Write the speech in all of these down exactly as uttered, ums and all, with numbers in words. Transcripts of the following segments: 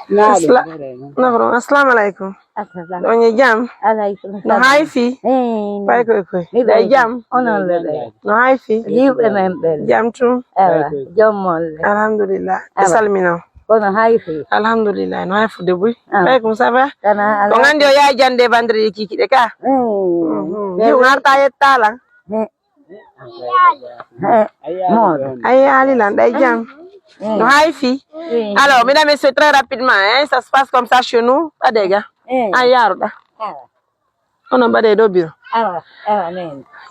Asla- no, from. Assalamu alaikum. Assalam. Ɗon e jam? Alaikum. No salam. Haifi? Eh, pai koy koy. Ɗa e jam? Onon le ɗa? No haifi? Yiwɓe men ɓe. Jam tun? Ewa, joom mon le. Alhamdulillah. Ɓe salmino. Kono haifi? Alhamdulillah. No haifude buy? Alaikum, ça va? Kana. On andi o yaha jande vendredi kiki de ka. Jiw ngarta yettala. Ayya, Ali lan, ɗa e jam? No haifi? Alors, mesdames et messieurs, très rapidement, hein, ça se passe comme ça chez nous. Adega. Ayya, ruda. Onon mbaɗe ɗo bureau.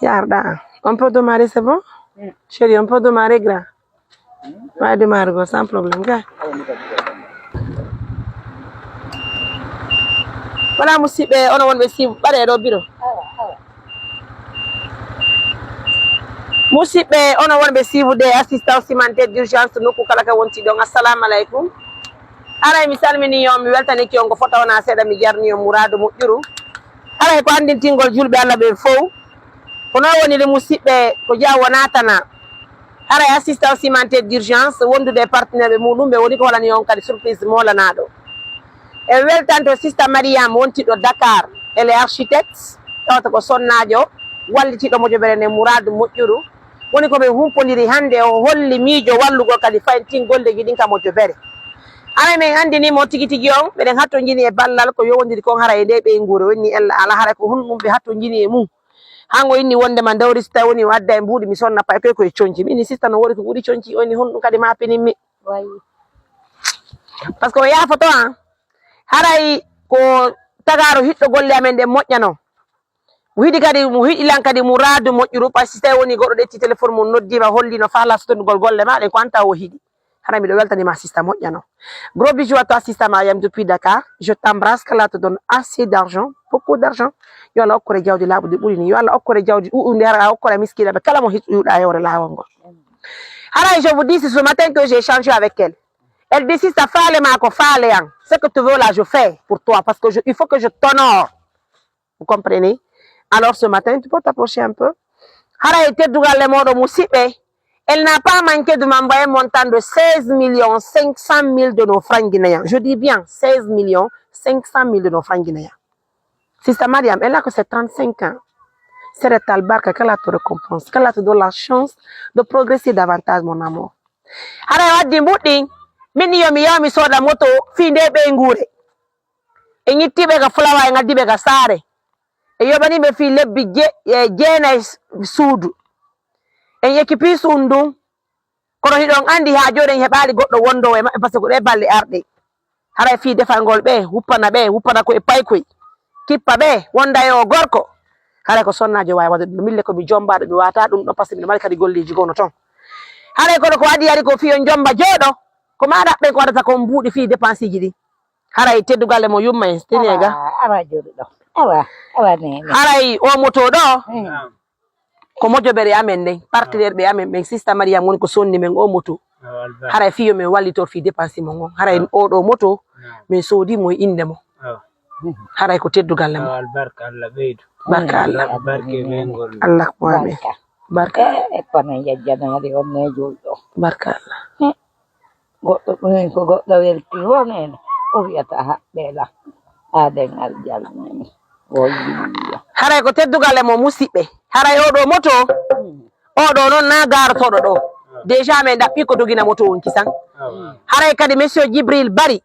Yaruɗa. On peut démarrer, c'est bon? Chérie, on peut démarrer, grand? Maa démarrer go sans problème, gars. Voilà, musidɓe, onon wonɓe siibu, mbaɗe ɗo bureau. Musidɓe, onon wonɓe siibude assistance humanitaire d'urgence nokku kala ka wonti ɗon. Assalamu alaikum. Haray mi salmini on, mi weltanike on ko fota wona seeɗa, mi jarni on muraadu moƴƴuru. Haray ko anndintingol julɓe Allah ɓen fow. Ko non woni le musidɓe, ko jaa wona tana. Haray assistance humanitaire d'urgence wondude e partenaire ɓe muɗum ɓe woni ko walani on kadi surprise moolanaɗo. E weltanto sista Mariam wontiɗo Dakar, elle est architecte, tawata ko sonnaajo wallitiɗo mojobere nden muraadu moƴƴuru. Woni ko ɓe humpondiri hannde, o holli miijo wallugol kadi fayin tin golleeji ɗin ka mojobere. Haray men anndini mo tigi tigi on, meɗen hattonjini e ballal ko yowondiri kon haray e nde ɓeynguure, o inni ella ala haray ko honɗum ɓe hattonjini e mum. Hango inni wondema dawri si tawi woni o adda e mbuuɗi mi sonna pay koy koye conci. Mi inni sista no wori ko ɓuri conci, o inni honɗum kadi ma pinimmi. Par ce que o yaafoto an, haray ko tagaaro hiɗɗo golle amen ɗen moƴƴano. Mo hiɗi kadi, mo hiɗi lan kadi muraadu moƴƴuru, par ce que si tawi woni goɗɗo ƴetti téléphone mum, noddiima, holliino faalaa sotondugol golle maa ɗen, ko an taw o hiɗi. Hara miɗo weltanima sista moƴƴa non. Gros bisous à toi sista Mariam depuis Dakar. Je t'embrasse, kala to donne assez d'argent, beaucoup d'argent. Yo Allah okkore jawdi laaɓuɗi ɓuri ni. Yo Allah okkore jawdi ɗuɗundi, hara a okkora miskiina ɓe kala mo hiɗ-, yuɗa e hoore laawol ngol. Haray, je vous dis, c'est ce matin que j'ai échangé avec elle. Elle dit, sista, faale maa ko faale an. Ce que tu veux là, je fais pour toi, parce que je, il faut que je t'honore. Vous comprenez? Alors ce matin, tu peux t'approcher un peu. Haray teddugal e moɗon musidɓe, elle n'a pas manqué de m'envoyer un montant de seize millions cinq cent mille de nos francs guinéens. Je dis bien seize millions cinq cent mille de nos francs guinéens. Sista Mariam, elle a que ses trente-cinq ans. Seretal barka, kala to récompense, kala to donne la chance de progresser davantage, mon amour. Haray waddi mbuɗɗi, min yo mi yaw mi sooda moto fii nde ɓeynguure. En ittiiɓe ka fulawa, en addiiɓe ka saare. En yoɓaniiɓe fii lebbi je-, e jeenay s-, suudu. En ekipii suudu ndun. Kono hiɗon anndi haa jooni en heɓaali goɗɗo wondoowo e maɓɓe, par ce que ɗee balɗe arɗe. Haray fii defangol ɓe, huppana ɓe, huppana ko e paykoy. Kippa ɓe, wonda e o gorko. Haray ko sonnaajo waawi waɗude ɗum. Mille ko mi jombaaɗo, mi waata ɗum ɗon, par ce que miɗo mari kadi golleeji gono ton. Haray kono ko adii ari ko fii on jomba jooɗo, ko maa ɗaɓɓen ko waɗata kon mbuuɗi fii dépenseeji ɗin. Haray teddugal e mo yumma en, teni e ga. Awa, awa, jooɗuɗo. Awa, awa, nene. Haray o moto ɗo, ko mojobere amen nden, partenaire ɓe amen ɓen, sista Mariam woni ko sonni men o moto. Haray fiyo men wallitor fii dépense mo ngon. Haray o ɗo moto, men soodi mo e innde mo. Haray ko teddugal e mo. Albarka Allah ɓeydu. Barka Allah. Barke ɓeyngol. Allah ko amin. Barka. Barka. Eh, e kono yajjanaali on ne julɗo. Barka Allah. Goɗɗo ɗumen ko goɗɗo welti won en, o wiyata haɓɓe la. Aaden aljanna ni. Wayyo. Haray ko teddugal e mo musidɓe. Haray o ɗo moto, o ɗo non na garotoɗo ɗo. Déjà men ɗaɓɓi ko dogina moto on kisan. Haray kadi monsieur Jibril Bari,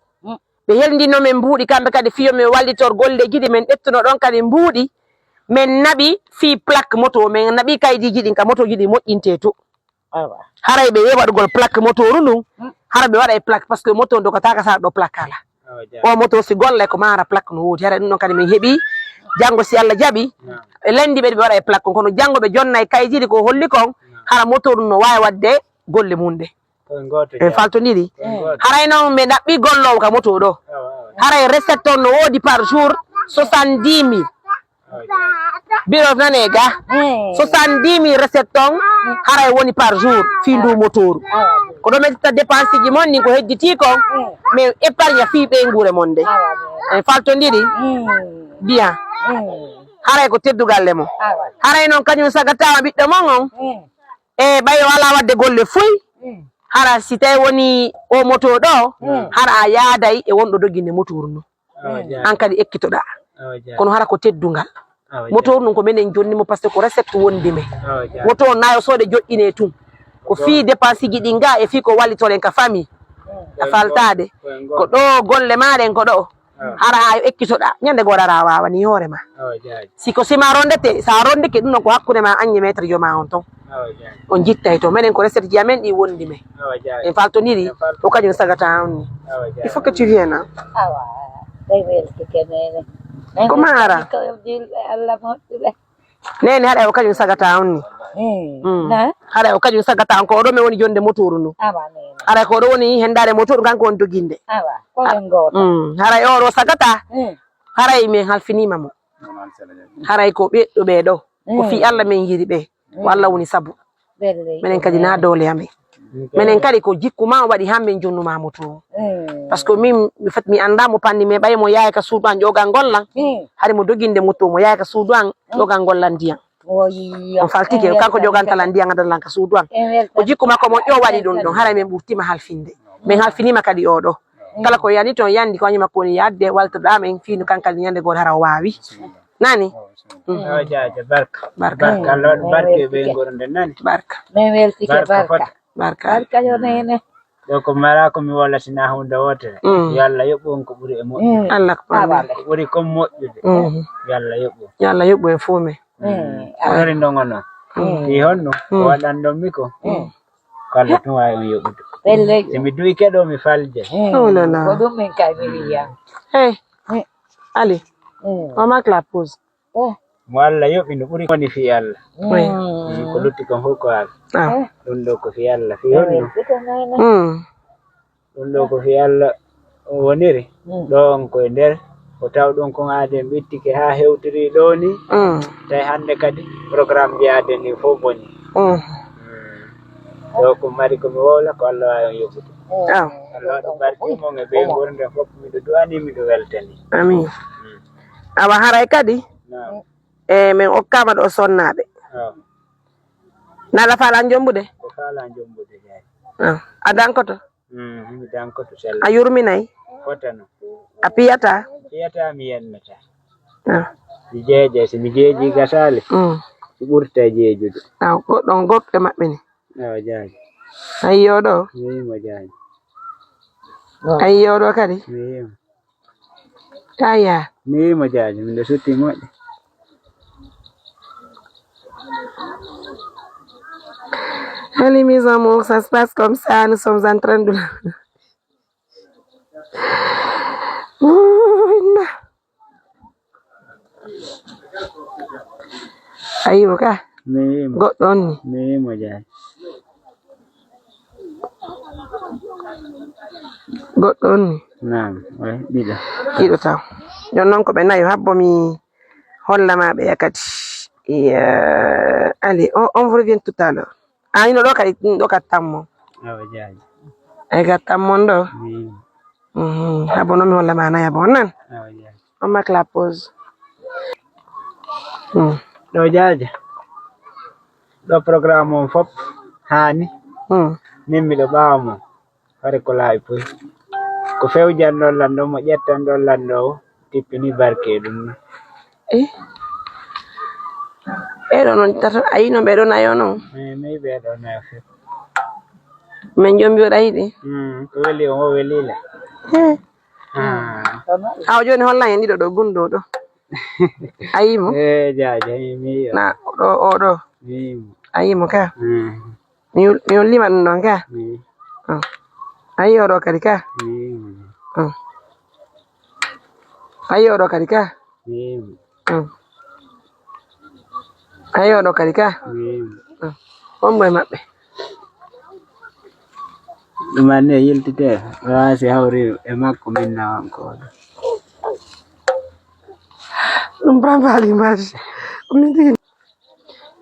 ɓe heldino men mbuuɗi kamɓe kadi fiyo men wallitor golleeji ɗi men ƴettuno ɗon kadi mbuuɗi. Men naɓi fii plaque moto, men naɓi kaydiiji ɗin ka motooji ɗi moƴƴinte to. Awa. Haray ɓe yehi waɗugol plaque motooru ndun. Hara ɓe waɗa e plaque, par ce que moto ndogataaka sara ɗo plaque ala. O moto si golle ko mara plaque no woodi. Haray ɗum ɗon kadi min heɓi. Janngo si Allah jaɓi, e lendi ɓe ɓe waɗa e plaque kon. Kono janngo ɓe jonna e kaydiiji ko holli kon, hara motooru no waawi waɗde golle mum ɗe. En faltondiri. Haray non ɓe ɗaɓɓi golloowo ka moto ɗo. Haray recette on no woodi par jour soixante-dix mille. Biro nane ga. Soixante-dix mille recette ton, haray woni par jour fii ndu motooru. Ko ɗo men ƴetta dépense ji mon ni ko hedditi kon, men épargne fii ɓeynguure mon nde. En faltondiri? Bien. Haray ko teddugal e mo. Haray non kañum sagataama ɓiɗɗo mon on. E ɓay o alaa waɗde golle fuy. Hara si tawi woni o moto ɗo, hmm, hara a yaaday e wonɗo doginde motoru ndu. Awa, hmm, jaaji. An kadi ekkitoɗaa. Awa, jaaji. Kono hara ko teddungal. Awa, motoru jaaji, ndun ko menen jonni mo, par ce que ko recette wondi men. Awa, jaaji. Moto on na yo soode joɗɗine tun. Ko fii dépense ji ɗin ga e fii ko wallitoren ka famille. Hmm. A faltaade. Ko ɗo golle maa ɗen ko ɗo. Awa. Hara a ekkitoɗaa. Ñande goo hara a waawani hoore maa. Awa, jaaji. Si ko sima rondete, sa rondike ɗun ɗon ko hakkunde maa an e maître yo maa on ton. Awa, jaaji. On jittay to. Menen ko recette ji amen ɗi wondi men. Awa, jaaji. En faltoniri. En falto- ko kañun sagata on ni. Awa, jaaji. Il faut que tu viennes, hein. Awa, ɓe weltike nene. Ko maa hara? Ko julɓe Allah moƴƴuɓe. Nene, haray ko kañun sagata on ni. Eh, mm. Na? Haray ko kañun sagata on, ko oɗo men woni jonde motoru ndu. Awa, nene. Haray ko oɗo woni hendaare motoru, kanko woni doginde. Awa, ko en gooto. Mm. Haray oɗo sagata. Eh. Haray men halfinima mo. Haray ko ɓeɗɗo ɓe ɗo. Ko fii Allah men yiri ɓe. Ko Allah woni sabu. Menen kadi na doole amen. Menen kadi ko jikku ma waɗi han men jonnu ma moto. Par ce que min, mi fat, mi annda mo panni, mais ɓay mo yahay ka suudu an ƴogal ngol lan. Hari mo doginde moto, mo yahay ka suudu an ƴogal ngol lan ndiyan. On faltike, kanko ƴoganta lan ndiyan, adana lan ka suudu an. Ko jikku makko mo ƴo waɗi ɗun ɗon, haray men ɓurtima halfinde. Men halfinima kadi oɗo. Kala ko yani ton yandi ko añi makko woni yadde, waltoɗa men fii no kankal ñande goo hara o waawi. Nani? Mm. Awa jaaja, barka. Barka. Barka, Allah waɗu barke e ɓeynguure nden, nani? Barka. Men weltike, barka. Barka. Barka yo nene. Ɗo ko mara ko mi wolatina hunde wootere. Mm. Yo Allah yoɓu on ko ɓuri e moƴƴude. Mm. Allah ko ɓuri. Ko ɓuri kon moƴƴude. Mm. Yo Allah yoɓu. Yo Allah yoɓu en fof men. Mm. Alori ndongo non. Mm. Fii honno? Mm. Ko waɗan ɗon mi ko? Mm. Ko Allah tun waawi on yoɓude. Pellejo. Si mi duwike ɗo mi falje. Mm. Oh là là. Ko ɗum min kay mi wiya. Hey. Mm. Ali. Mm. On marque la pause. Eh. Mo Allah yoɓi no ɓuri woni fii Allah. Oui. Mm. Mm, ko lutti kon fof ko Allah. Ah. Ɗum ɗo ko fii Allah. Fii honno? Mm. Ɗum ɗo ko fii Allah woniri. Mm. Ɗo on ko e nder, ko taw ɗum kon aaden ɓittike haa hewtiri ɗo ni. Mm. Tawi hannde kadi programme ji aaden ɗin fof boni. Mm. Mm. Ɗo ko mari ko mi wowla, ko Allah waawi on yoɓude. Ah. Allah waɗu barke mon e ɓeynguure nden fof, miɗo du'ani, miɗo weltani. Amin. Mm. Awa haray kadi. Naam. E men okkaama ɗo sonnaaɓe. Naam. Naɗa faalaa jommbude? Ko faalaa jommbude, yaay. Ah. A dankoto? Mm, mi dankoto sella. A yurminay? Fotano. A piyataa? Mi piyataa, mi yennataa. Ah. Mi jeeje, si mi jeeji gasaali. Mm. Si ɓurtay jeejude. Ah, goɗɗo on goɗɗo e maɓɓe ni. Awa jaaji. A yii oɗo? Mi yii mo jaaji. A yii oɗo kadi? Mi yii mo. Aya. Mi yii mo jaaji, miɗo sutti moƴƴi. Allez, mes amours, ça se passe comme ça, nous sommes en train de... Ouh, non. Aywa ka. Mi yii mo. Goɗɗo on ni. Mi yii mo jaaji. Goɗɗo on ni. Naam, way ɗiɗo. Ɗiɗo taw. Jon non ko ɓe nayo, habbo mi holla ma ɓe ya kadi. Iya, allez, on, on vous revient tout à l'heure. Ah, ino ɗo kadi, ɗo kadi tammo. Awa jaaji. Ay kadi tammon ɗo. Mi yii mo. Mhm. Habbo non mi holla ma naya bon nan. Awa jaaji. On marque la pause. Hmm. Ɗo jaaja. Ɗo programme on fof haani. Hmm. Min miɗo ɓaawo mon. Fare ko laawi puy. Ko fewjanɗon lan ɗo, mo ƴettanɗon lan ɗo, tippini barke e ɗum. Eh? Ɓeɗo non tato, a yino ɓeɗo nayo non. Mi, mi ɓeɗo nayo fof. Men jombi oɗa yiɗi? Hmm, ko weli on, o weli le. Eh. Ah. Awa joni hollan en ɗiɗo ɗo, gunɗo ɗo. A yii mo? Eh, jaaja, mi, mi yii o. Na, o ɗo, o ɗo. Mi yii mo. A yii mo ka? Mm. Mi, mi hollima ɗum ɗon ka? Mi yii. Ah. A yii o ɗo kadi ka? Mi yii mo. Ah. A yii o ɗo kadi ka? Mi yii mo. Ah. A yii o ɗo kadi ka? Mi yii mo. Ah. Hombo e maɓɓe? Ɗum anne yiltite, waasi hawri e makko min nawan ko ɗo. Ɗum bambali maji. Ko min tigi.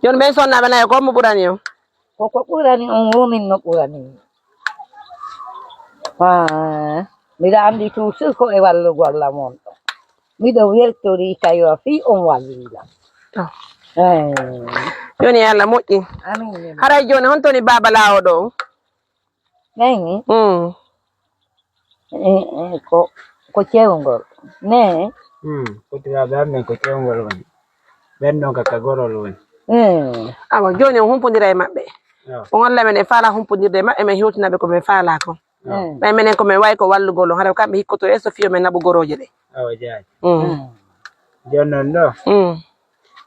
Jon ɓen sonnaaɓe nayo, ko mo ɓurani on? Ko ko ɓurani on, wo min no ɓurani. Ah, miɗa anndi toujours ko e wallugol lam on ɗo. Miɗo weltori tawi o fii on walli lam. Oh. Eh. Joni Allah moƴƴi. Amin. Haray joni honto ni Baaba Laawo ɗo? Ɓen, mm. Eh, eh, ko, ko cewngol. Ne? Hmm, kotiraaɓe am ɓen ko cewngol woni. Ɓen ɗon ka, ka gorol woni. Hmm. Awa, jooni on humpondira e maɓɓe. Awa. On Allah men en faala humpondirde e maɓɓe, men hewtina ɓe ko men faala kon. Awa. Hmm. Ɓay menen ko men wawi ko wallugol on, hara kamɓe hikkoto e so fiyo men naɓu gorooje ɗe. Awa, jaaji. Hmm. Hmm. Jooni non ɗo. Hmm.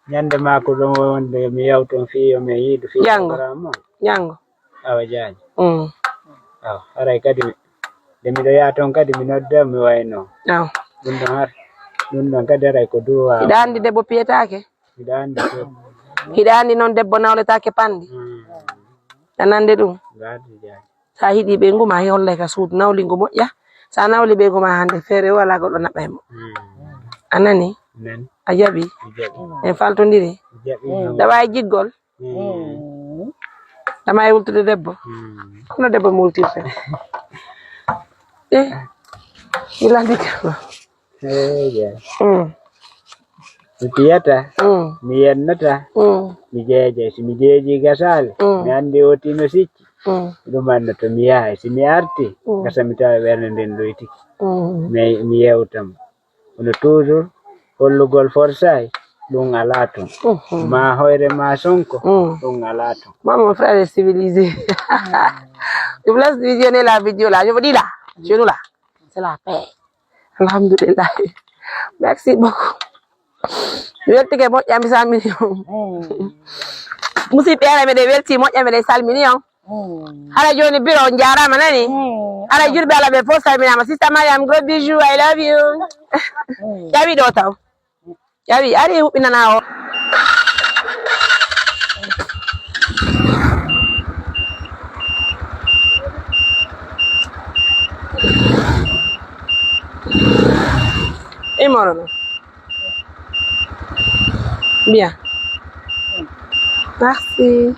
Ñande maako ɗon wonde mi yawton fii yo mi yiidu fii Janngo. Programme o. Janngo. Awa jaaji. Mm. Awa, haray kadi nde miɗo yaha toon kadi mi nodda mi wayno. Awa. Ɗum ɗon har, ɗum ɗon kadi haray ko duwa. Hiɗa anndi debbo piyetaake? Hiɗa anndi to. Hiɗa anndi noon debbo nawletaake panndi? Mm. A nande ɗum? Gaadi jaaji. Sa hiɗi ɓeyngu ma, hollay ka suudu nawlingu moƴƴa. Sa nawli ɓeyngu ma hannde, feere o alaa goɗɗo naɓɓay mo. Mm. A nani? Nani. A jaɓi? Mi jaɓi. En faltondiri? Mi jaɓi. Ɗawa e jiggol? Mm. Ɗama e wultude debbo? Mm. Kono debbo mi wultirta. Eh, mi landi kama. Eeya. Mm. Mi piyata, mm, mi yennata, mm, mi jeejay. Si mi jeejii gasaale, mm, mi anndi o tino sicci. Mm. Ɗum annoto mi yahay. Si mi arti, mm, gasa mi tawa ɓernde nden ɗoytiki. Mm. Mi, mi yewta mo. Kono toujours, hollugol forsay, ɗum alaa toon. Mhm. Ma hoyre ma sonko, mm, ɗum alaa toon. Moi, mon frère est civilisé. Je vous laisse visionner la vidéo là. Je vous dis là, chez nous là, c'est la paix. Alhamdulillah. Merci beaucoup. Mi weltike moƴƴa, mi salmini on. Mm. Musidɓe, ara meɗen welti moƴƴa, meɗen salmini on. Mm. Hara jooni biro on jaaraama nani? Mm. Hara julɓe Allah ɓe fof salminaama. Sista Mariam, gros bisous, I love you. Mm. Ƴawi ɗo taw. Ƴawi, ari huɓɓinana o. Imoro ɗo. Bien. Merci.